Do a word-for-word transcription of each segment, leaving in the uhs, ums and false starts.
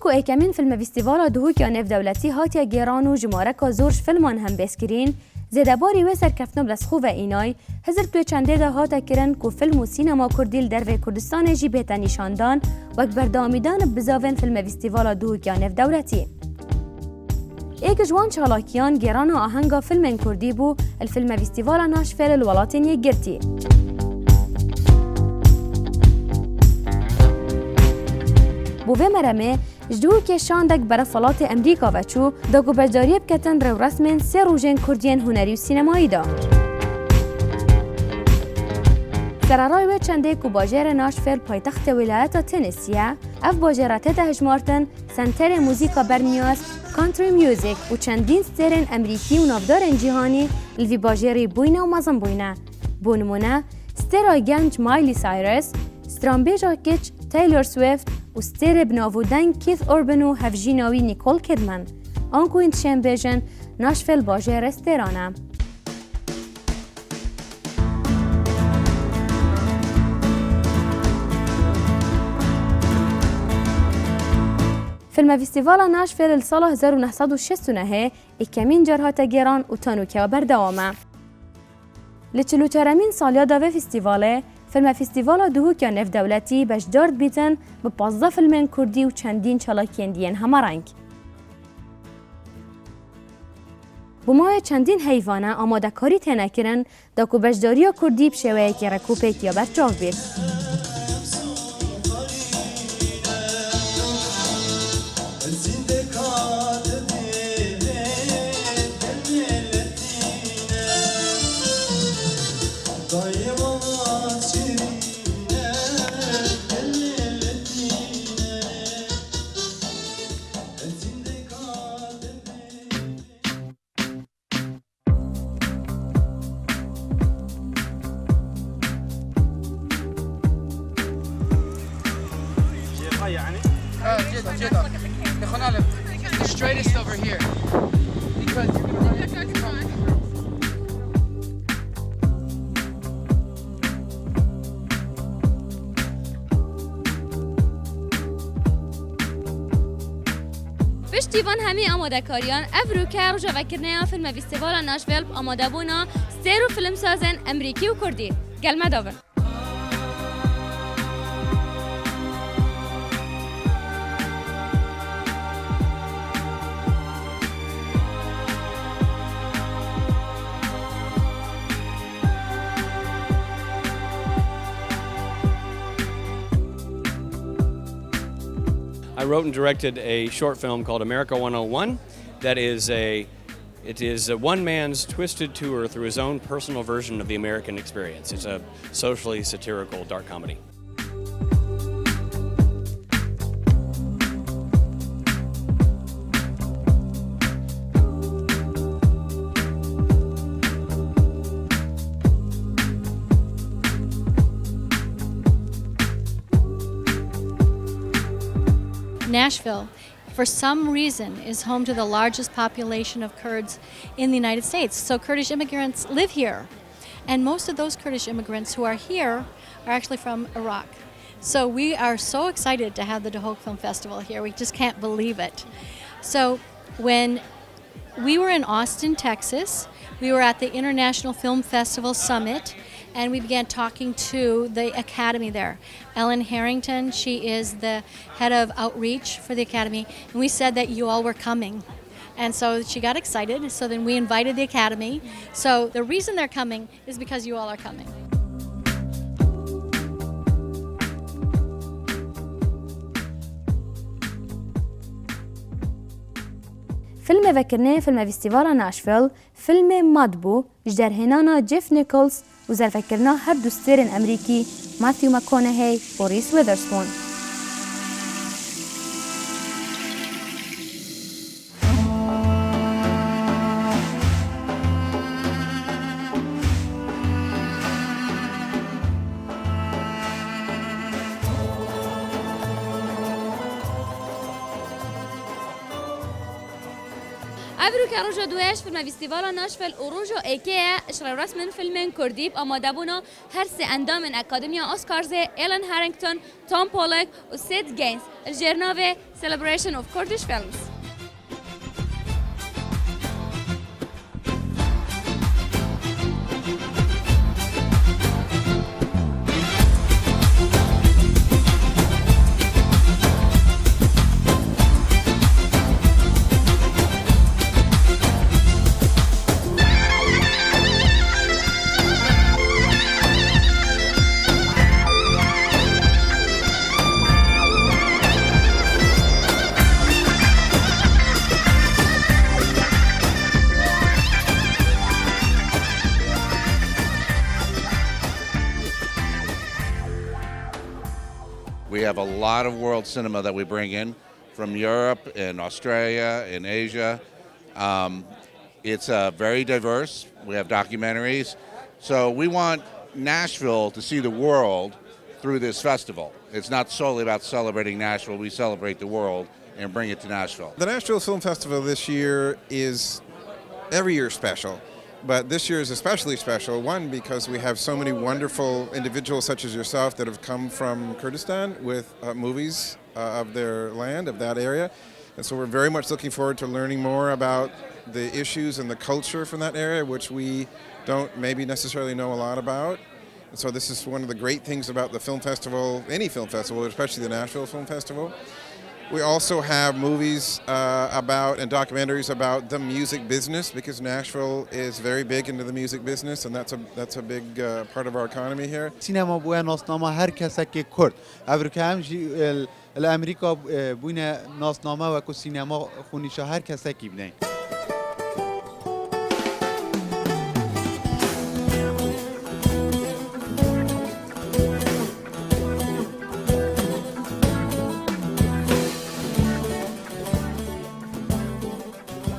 Ku êkemîn filmefestîvala Duhok ya Nêvdewletî hatiye gêran û jimareka zor ji filman hembêz kirîn, zêdebarî wê serkeftina bi destxwe ve înay, hizir tu wê çendê de hate kirin ku film û sînema kurdî li dervê Kurdistanê jî bête nîşandan, wek berdewamîdan bi bizavên filmefestîvala Duhok ya Nêvdewletî. Êk ji wan çalakiyan gêrana ahenga filmên kurdî bû li Filmefestîvala Nashville li Welatên Yekgirtî. Bo vê meremê, ji Duhokê şandek beref welatê Emrîka ve çû, da ku beşdariyê biketin rêwresmên sê rojên kurdiyên hunerî û sînemayî de. Sererayê wê çendê ku bajêrê Nashville paytextê wîlayeta Tennessee ye, ev bajêr tête hejmartin senterê muzîka berniyaz, country music û çendîn stêrên Emerîkî û navdarên cîhanî li vî bajêrî bûyne û mezin bûyne. Bo nimûne, stêra genc Miley Cyrus, stranbêja kiç Taylor Swift û stêrê bi nav û deng Keith Urban û hevjîna wî Nicole Kidman. Anku hîn dişên bêjin, Nashville bajêrê stêran e. Filmefestîvala Nashville li sala hezar û neh sed û şêst û nehê êkemîn car hate gêran û ta nûke berdewam e. Li çil û çaremîn saliya da vê festîvalê, Filmefestîvala Duhok ya Nêvdewletî beşdar dibîtin bi pazdeh filmên kurdî û çendîn çalakiyên diyên hemareng. Bi mayê çendîn heyvane amadekarî têne kirin, da ku beşdariya kurdî bi şêweyekî rêk û pêk ya berçav bît. آه، جيدا، جيدا. يا أخوان، أنا the straightest over here. Because you're gonna run into the girls. Piştî van hemî amadekariyan, ev rûke rojavakirina ya Filmefestîvala Nashville bi amadebûna stêr û filmsazên Emerîkî û Kurdî. Gel me de bin. I wrote and directed a short film called America one oh one that is a It is a one man's twisted tour through his own personal version of the American experience. It's a socially satirical dark comedy. Nashville, for some reason, is home to the largest population of Kurds in the United States. So Kurdish immigrants live here. And most of those Kurdish immigrants who are here are actually from Iraq. So we are so excited to have the Duhok Film Festival here. We just can't believe it. So when we were in Austin, Texas, we were at the International Film Festival Summit, and we began talking to the Academy there. Ellen Harrington, she is the head of outreach for the Academy, and we said that you all were coming. And so she got excited, so then we invited the Academy. So the reason they're coming is because you all are coming. Filmê vekirinê Filmefestîvala Nashville, filmê Mad bû, ji derhênana Jeff Nichols û zervekirina her du stêrên Emerîkî Matthew McConaughey û Reese Witherspoon. Evroke roja duwayeş filme Festîvala Nashville û roja êkê ye ji rêwresmên filmên kurdî bi amadebûna her sê endamên Akademiya Oscarsê, Alan Harrington, Tom Pollock û Seth Gaines, li jêr navê Celebration of Kurdish Films. We have a lot of world cinema that we bring in from Europe and Australia and Asia. Um, it's uh, very diverse. We have documentaries. So we want Nashville to see the world through this festival. It's not solely about celebrating Nashville. We celebrate the world and bring it to Nashville. The Nashville Film Festival this year is every year special, but this year is especially special, one, because we have so many wonderful individuals such as yourself that have come from Kurdistan with uh, movies uh, of their land, of that area. And so we're very much looking forward to learning more about the issues and the culture from that area, which we don't maybe necessarily know a lot about. And so this is one of the great things about the film festival, any film festival, especially the Nashville Film Festival. We also have movies uh, about and documentaries about the music business, because Nashville is very big into the music business, and that's a that's a big uh, part of our economy here. Sînema bûye nasnama her kesekê Kurd. Evroke em jî, e, li Amerîka, e, bûne nasname wekû sînema xwe nîşa her kesekî bidin.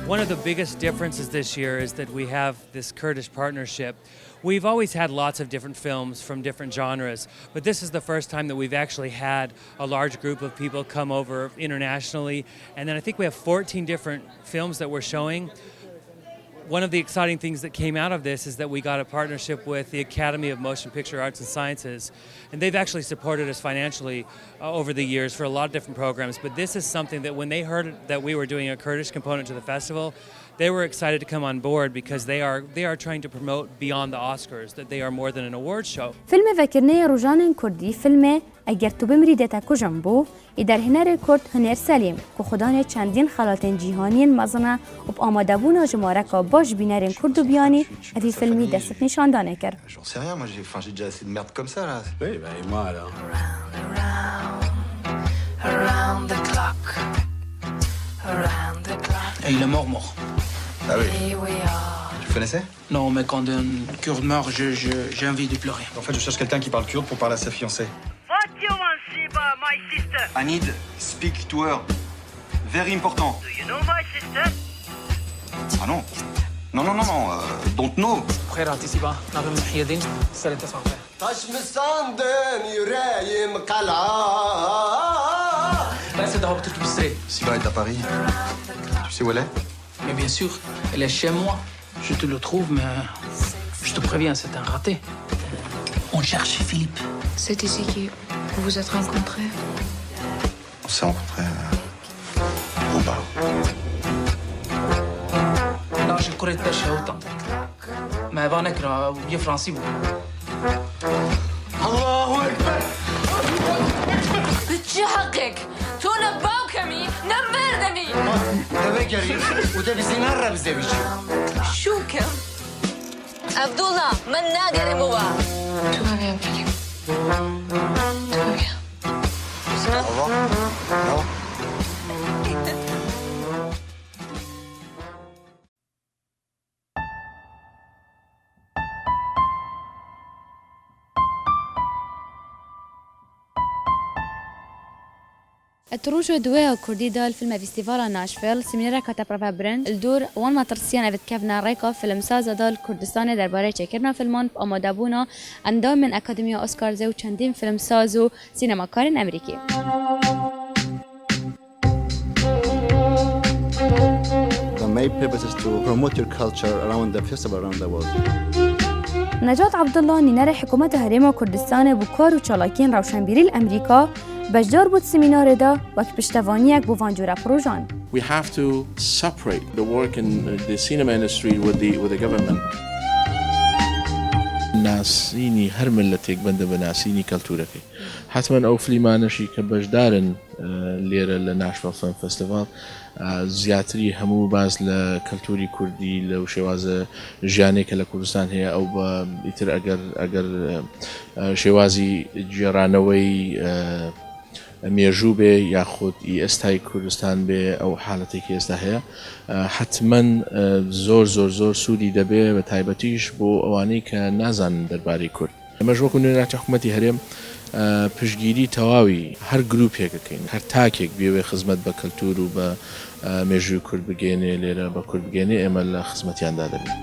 One of the biggest differences this year is that we have this Kurdish partnership. We've always had lots of different films from different genres, but this is the first time that we've actually had a large group of people come over internationally. And then I think we have fourteen different films that we're showing. One of the exciting things that came out of this is that we got a partnership with the Academy of Motion Picture Arts and Sciences, and they've actually supported us financially uh, over the years for a lot of different programs. But this is something that when they heard that we were doing a Kurdish component to the festival, they were excited to come on board because they are, they are trying to promote beyond the Oscars, that they are more than an award show. Filmê vekirinê yê Rojanên Kurdî, filmê Eger Tu Bimrî Dê Te Kujim bû, î derhênerê Kurd Hunêr Selîm, ku xwedanê çendîn xelatên cîhanî yên mezin e û bi amadebûna jimareka baş bînerên Kurd û biyanî, evî filmî dest bi nîşandanê kir. J'en sais rien, moi j'ai, enfin, j'ai déjà assez de merde comme ça là. Oui, bah et moi alors ? Around the clock. Around the clock. Et il est mort, mort. Ah oui. Here we are. Tu connaissais ? Non, mais quand un Kurde meurt, je, je, j'ai envie de pleurer. En fait, je cherche quelqu'un qui parle kurde pour parler à sa fiancée. What you want, Siba, my sister ? I need speak to her. Very important. Do you know my sister ? Ah non. Non, non, non, non, euh, don't know. Bixêr hatî Sîba, navê min Mihyedîn, serê te sax be. Taş mı sandın yüreğim kala? Ben size daha bir türkü bitireyim. Siba est à Paris. Tu sais où elle est ? Mais bien sûr, elle est chez moi. Je te le trouve, mais je te préviens, c'est un raté. On cherche Philippe. C'est ici que vous vous êtes rencontrés ? On s'est rencontrés, euh, au bar. Là, je courais de pêche autant. Mais avant, nekra, ou bien Francis, vous. Allahu Ekber. Bi çi heqek? Tu ne bawke mî, ne mêrdemî. Te vegerî û te bi zînar re bizewîcî. Şûke. Abdullah, min nagere baba. Tu vas bien, Philippe. Tu vas bien. Au revoir. Au revoir. Di roja duweya Kurdî de li filme Festîvala Nashville, semînerek hate parvebirin. Li dor wan metirsiyan ev dikevine rêka filmsaza de li Kurdistanê derbarê çêkirina filman bi amadebûna endamên Akademiya Oscarsê û çendîn filmsaz û sînemakarên Amerîkî. The Main purpose is to promote your culture around the festival, around the world. Necat Abdullah, nûnerê Hikûmeta Herêma Kurdistanê bo kar û çalakiyên rewşenbîrî li Amerîka, beşdar bû di semînarê de wek piştevaniyek bo van cûre projan. We have to separate the work in the cinema industry with the, with the government. ناسینی هەر ملەتێک بەندە بە ناسینی کەلتورەکەی. حتمەن ئەو فلیمانەشی کە بەشدارن، ئە، لێرە لە Nashville Film Festival، ئە، زیاتری هەموو باز لە کەلتوری کوردی، لەو شێوازە ژیانەی کە لە کوردستان هەیە، ئەو بە ئیتر ئەگەر، ئەگەر، ئە، شێوازی گێڕانەوەی، ئە، مێژوو بێ یاخود ئی ئێستای کوردستان بێ، ئەو حالەتێکی ئێستا هەیە، ئە، حتمەن، ئە، زۆر، زۆر، زۆر سوودی دەبێ، بە تایبەتیش بۆ ئەوانەی کە نازانن دەربارەی کورد. ئەمەش وەکو نوێنەرایەتی حکوومەتی هەرێم، ئە، پشتگیری تەواوی هەر گروپێک دەکەین، هەر تاکێک بێوێ خزمەت بە کەلتور و بە، ئە، مێژووی کورد بگەێنێ، لێرە بە کورد بگەێنێ، ئێمە لە خزمەتیاندا دەبین.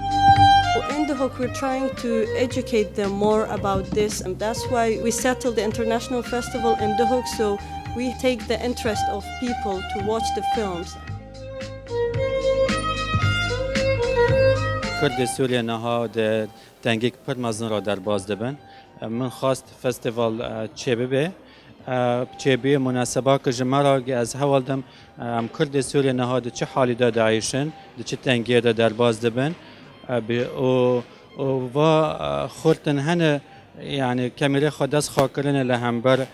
In Duhok, we're trying to educate them more about this, and that's why we settled the international festival in Duhok, so we take the interest of people to watch the films. Kurd ê Sûriyê niha di tengêk pir mezin re derbas dibin. Min xwest festival, e, çêbibe. E, çêbûye munaseba ku ji me re ez hewl dim, e, em Kurdê Sûriyê niha di çi halî de diayîşin, di çi tengiyê de derbas dibin. E, bi, û, û va, e, xurtin hene, yanî kemîrê xwe dest xwe kirine li hember, e,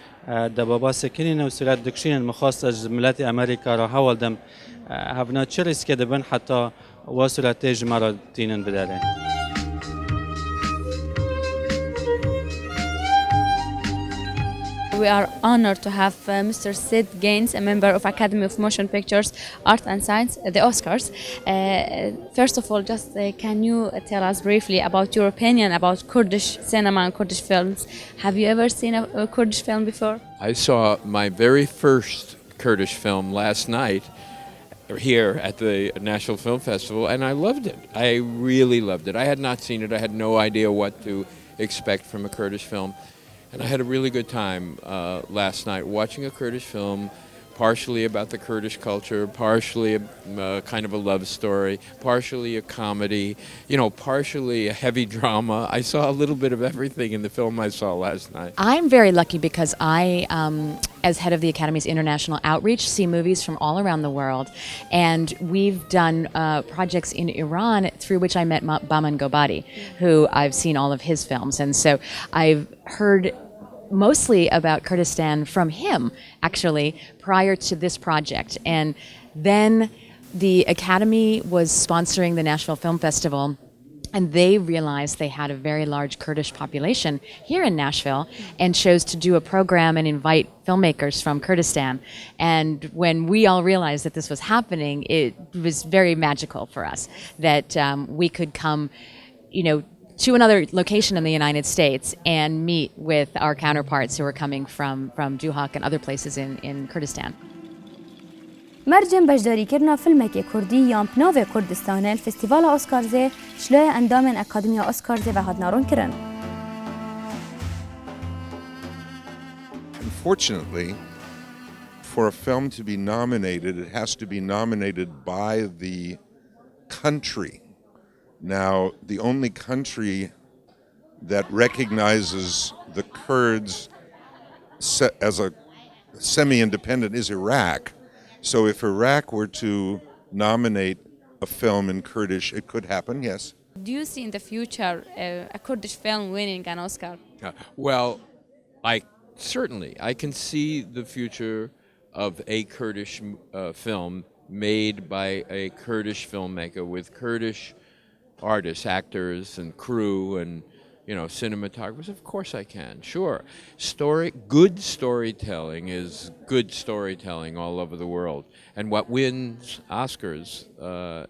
debaba sekinîne û sûret dikişînin. Min xwest ez ji miletê Amerîka re hewl dim, e, hevna çi rîskê dibin heta wa sûretê ji me re tînin bi derê. We are honored to have, uh, Mister Sid Gaines, a member of Academy of Motion Pictures, Art and Science, uh, the Oscars. Uh, first of all, just, uh, can you tell us briefly about your opinion about Kurdish cinema and Kurdish films? Have you ever seen a, a Kurdish film before? I saw my very first Kurdish film last night here at the Nashville Film Festival, and I loved it. I really loved it. I had not seen it. I had no idea what to expect from a Kurdish film. And I had a really good time, uh, last night watching a Kurdish film, partially about the Kurdish culture, partially a, uh, kind of a love story, partially a comedy, you know, partially a heavy drama. I saw a little bit of everything in the film I saw last night. I'm very lucky because I, um, as head of the Academy's international outreach, see movies from all around the world. And we've done, uh, projects in Iran through which I met Ma-, Bahman Ghobadi, who I've seen all of his films. And so I've heard mostly about Kurdistan from him, actually, prior to this project. And then the Academy was sponsoring the Nashville Film Festival, and they realized they had a very large Kurdish population here in Nashville and chose to do a program and invite filmmakers from Kurdistan. And when we all realized that this was happening, it was very magical for us that, um, we could come, you know, to another location in the United States and meet with our counterparts who are coming from, from Duhok and other places in, in Kurdistan. Mercên beşdarîkirina filmekê kurdî yan bi navê Kurdistanê li Festîvala Oscarsê ji laya endamên Akademiya Oscarsê ve hatin ronkirin. Unfortunately, for a film to be nominated, it has to be nominated by the country. Now, the only country that recognizes the Kurds se-, as a semi-independent is Iraq. So if Iraq were to nominate a film in Kurdish, it could happen, yes. Do you see in the future, uh, a Kurdish film winning an Oscar? Uh, well, I certainly, I can see the future of a Kurdish, uh, film made by a Kurdish filmmaker with Kurdish artists, actors, and crew, and, you know, cinematographers. Of course I can, sure. Story, good storytelling is good storytelling all over the world. And what wins Oscars, uh,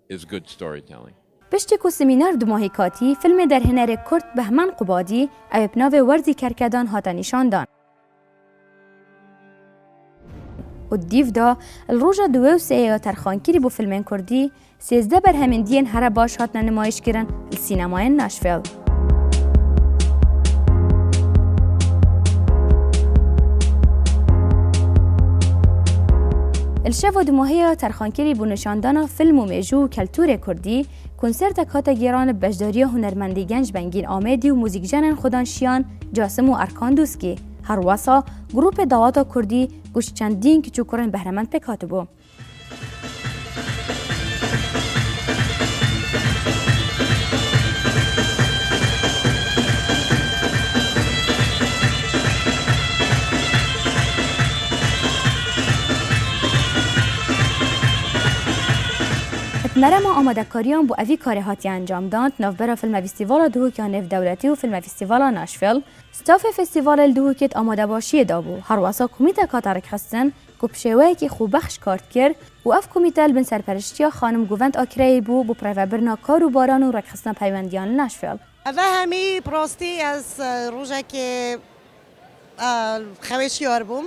is good storytelling. Piştî ku semînar dumahî katî, filmê derhênerê Kurd Behmen Qubadî, ew ê bi navê Werzî Kerkedan hate nîşandan. Û di dîv de, li roja duwê û sêyê ya terxankirî bo filmên kurdî, sêzdeh berhemên diyên here baş hatine nimayîşkirin li sînemayên Nashville. Li şeva dumahiya terxankirî bû nîşandana fîlm û mêjû û keltûrê kurdî, konsertek hate gêran bi beşdariya hunermendê genc Bengîn Amêdî û muzîkjenên xwedan Şiyan, Casim û Erkan Dûskî. Herwesa grûpê Dawata Kurdî ku ji çendîn kiç û kurên behremend pêk hatibû. Bi nerema amadekariyan bo evî karê hatiye encamdan, di navbera Filme Festîvala Duhok ya Nêvdewletî û Filme Festîvala Nashville, stafê festîvalê li Duhokê di amadebaşiyê de bû. Herwesa komîteka te rêkxistin ku bi şêweyekî xwebexş kar dikir û ev komîte li bin serperiştiya xanim Govend Akireyê bû, bo birêvebirina kar û baran û rêkxistina peywendiyan li Nashville. Eve hemî bi rastî ez, e, rojekê, e, xewê şiyar bûm.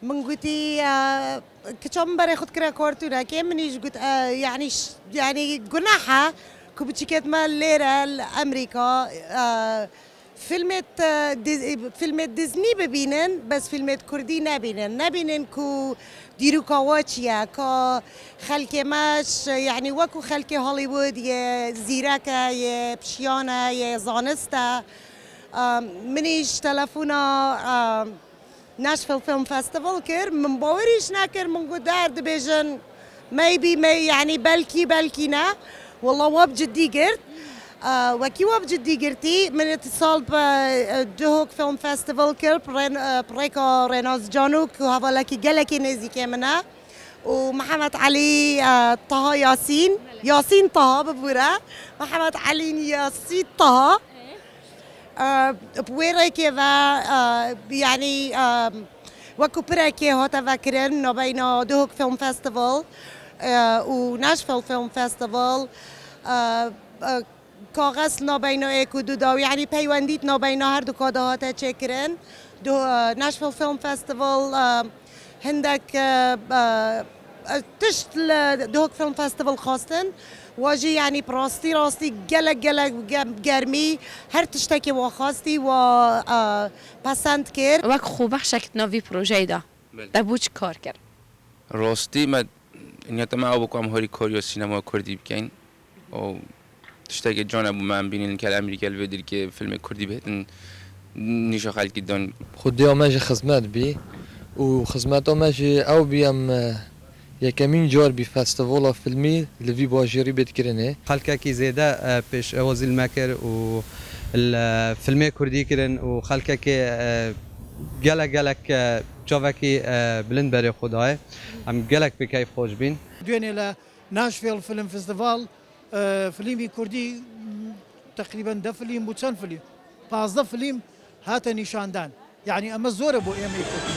Min gotî, e, kiça min berê xwe dikire kartûnekê, min jî got, e, yanî ş-, yanî guneh e ku biçûkêt me lêre li Amerîka, e, Filmê, e, Dis-, filmê Disney bibînin, bes filmê kurdî nebînin. Nebînin ku dîroka we çi ye, ka xelkê me ş-, yanî wekû xelkê Hollywood yê zîrek e, yê pişiyan e, yê zanist e. E, min îş telefona, e, Nashville Film Festival kir, min bawerî ji nekir, min got, der dibêjin, maybe, may-, yanî belkî, belkî ne. Wela we bi ciddî girt. Eee, wekî we bi ciddî girtî, min îtisal bi, eee, Duhok Film Festival kir, bi rên-, eee, bi rêka Rênas Cano, ku hevalekî gelekî nêzîkê min e. Û Mihemed Elî, eee, Taha Yasîn, Yasîn Taha bibûre. Mihemed Elî Yasîn Taha. Eee, bi wê rêkê ve, eee, yanî, eee, wekû pirekê hate vekirin nabeyna Duhok Film Festival, eee, û Nashville Film Festival, eee, eee, kaxez nabeyna êk û du da, yanî peywendî nabeyna her du ka de hate çêkirin. Du-, eee, Nashville Film Festival, eee, Hindek, e, e, tişt li Duhok Film Festival xwestin. We jî, yanî, bi rastî, rastî gelek, gelek ge-, germî her tiştekî we xwestî we, e, pesend kir. Wek xwebexşek di nav vî projeyê de Belê. Te bo çi kar kir? Rastî me niyeta me ew bû ku em harîkariya sînema kurdî bikeyn. û tiştekî can e bo me em bînin li gel Amerîka li vê dirkê filmê kurdî bihêtin nîşa xelkî dan. Xwedêya me ji xizmet bî û xizmeta me jî ew bî em, e, yekemîn car bî festîvala filmî li vî bajêrî bê dikirinê. Xelkekî zêde, e, pêşewazî li me kir û li filmê kurdî kirin û xelkekê, e, gelek gelek, e, çavekî, e, bilind berê xwe dayê. Em gelek bi keyfxweş bîn. Duênê li Nashville Film Festival, e, filmî kurdî, m, teqrîben deh filîm bû, çend filîm? Pazdeh filîm hate nîşandan. Yanî eme zor e bo êmeyê kurdî.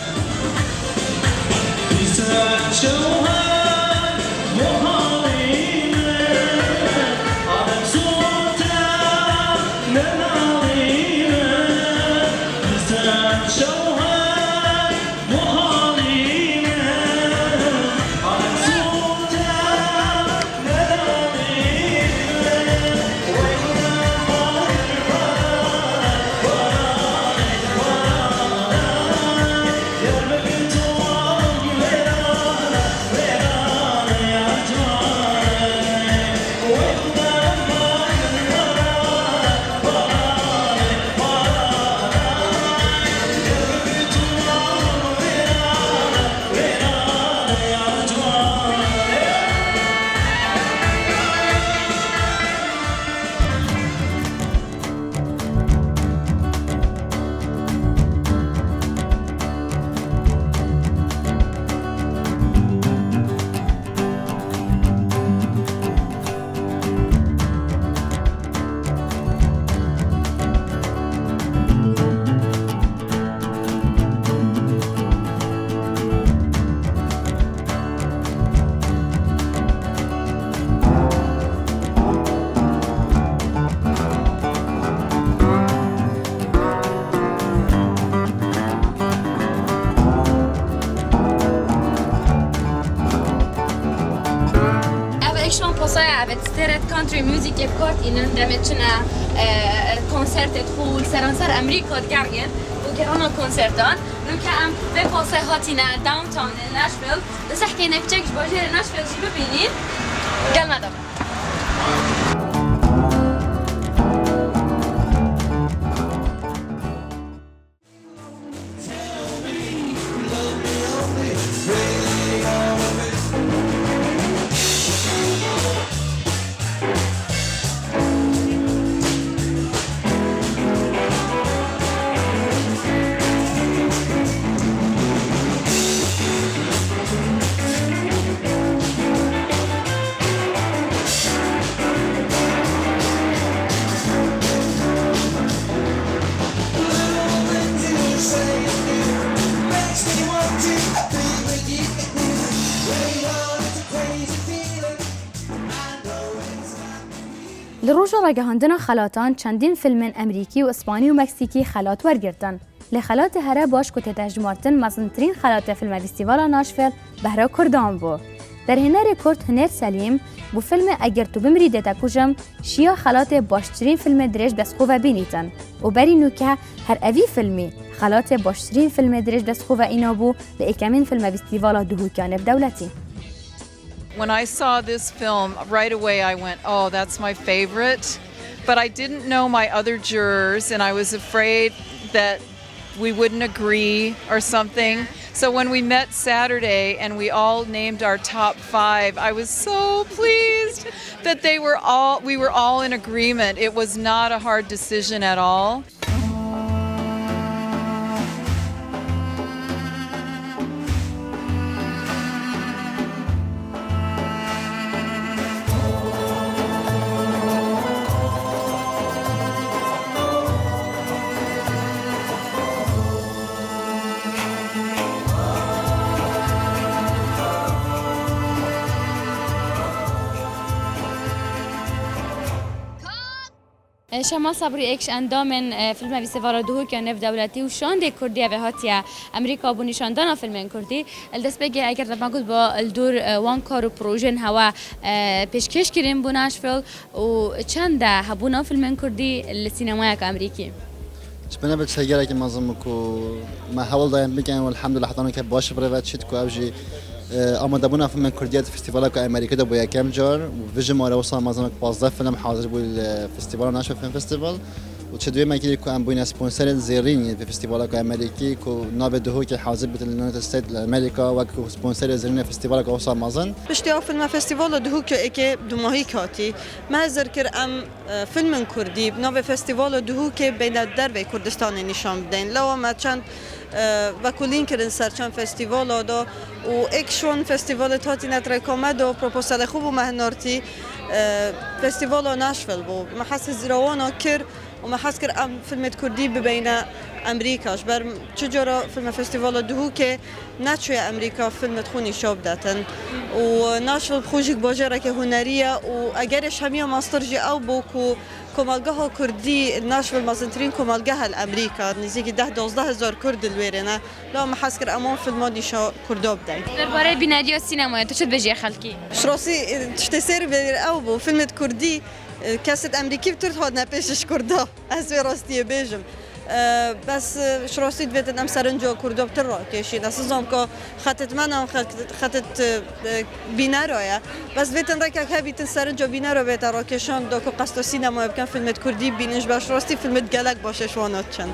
Ev ekşman posaya, evet, steret country music ev kart inin, demet çine, e, konsertet xu seranser Amerika digergin, bu gerana konsertan. Nûke em vê pasê hatîne downtownê Nashville. Dê sehkeyne kiçek ji bajêrê Nashville jî bibînîn. Gel me de be. Li roja ragihandina xelatan çendîn fîlmên Emerîkî û Îspanî û Meksîkî xelat wergirtin. Lê xelatê here baş ku tête hejmartin mezintirîn xelatê fîlme Festîvala Nashville behra Kurdan bû. Derhênerê Kurd Huner Selîm bo fîlmê Eger tu bimrî dê te kujim şiya xelatê baştirîn fîlmê dirêj destxwe ve bînîtin û berî nûke her evî fîlmî xelatê baştirîn fîlmê dirêj destxwe ve îna bû li êkemîn fîlme Festîvala Duhokya Nêvdewletî. When I saw this film, right away I went, "Oh, that's my favorite." But I didn't know my other jurors, and I was afraid that we wouldn't agree or something. So when we met Saturday and we all named our top five, I was so pleased that they were all, we were all in agreement. It was not a hard decision at all. Şema Sabrî êk ji endamên, e, Fîlme Festîvala Duhokya Nêvdewletî û şandê Kurdî ve hatiye Amerîka bo nîşandana fîlmên Kurdî. Li destpêkê eger te me gotba li dor, e, wan kar û projeyên hewe, e, pêşkêş kirin bo Nashville û çend e hebûna fîlmên Kurdî li sînemayeke Amerîkî? Ji bin ve çi gelekî mezin bû ku me hewl dayên bikin û elhamdulillah heta nûke baş bi rê ve çît ku ev jî E, amadebûna fîlmên Kurdî ya di festîvala ku Amerîkî de bû yekem car û vê jimare wisa mezin wek pazdeh fîlm hazir bû li Festîvala Nashville Film Festival û çi duyê me kirî ku em bûyne sponserên zêrîn yê vê festîvala ku Amerîkî ku navê Duhokê hazir bîtin li United States li Amerîka wek ku sponserê zêrîn ê festîvala ku wisa mezin. Piştî ew fîlme Festîvala Duhokê êkê dumahî hatî. Me hezir kir em, e, fîlmên Kurdî bi navê Festîvala Duhokê beyne dervey Kurdistanê nîşan bideyne. Lewa me çend e, vekolîn kirin ser çend festîvala de û êk ji wan festîvalê hatîne rêka me de proposalê xwe bo me hinartî, e, festîvala Nashville bû. Me hez hizîra wana kir û me hez kir em fîlmê Kurdî bibeyne Amerîka. Ji ber çi cara fîlme festîvala Duhokê neçûye Amerîka fîlmê xwe nîşan bidetin. Û Nashville bi xwe jî bajêreke hunerî ye û egerê ji hemiya mestir jî ew bû ku Komelgeha Kurdî li Nashville mezintirîn komelgeh e li Amerîka, nêzîkî deh dozdeh hezar Kurd li wê rê ne. Lewma me hez kir em wan fîlma nîşa Kurda bideyn. Derbarê bîneriya sînemayê tu çi dibêjî xelkî? Ji rastî, e, tiştê sêr bê ew bû, fîlmê Kurdî, e, kesê Amerîkî bi Tirk hatine pêş ji Kurda. Ez wê rastiyê bêjim. E, bes, e, ji rastî divêtin em serinca Kurda bi Tirk rakêşîn. Ez nizam ka xetê me ne xet-, xetê, e, bînera ye. Bes vêtin rekek hebîtin serinca bînera bête rakêşan da ku qesta sînemayê bikin, fîlmê Kurdî bînin, ji ber ji rastî fîlmê gelek baş e ji wana diçin.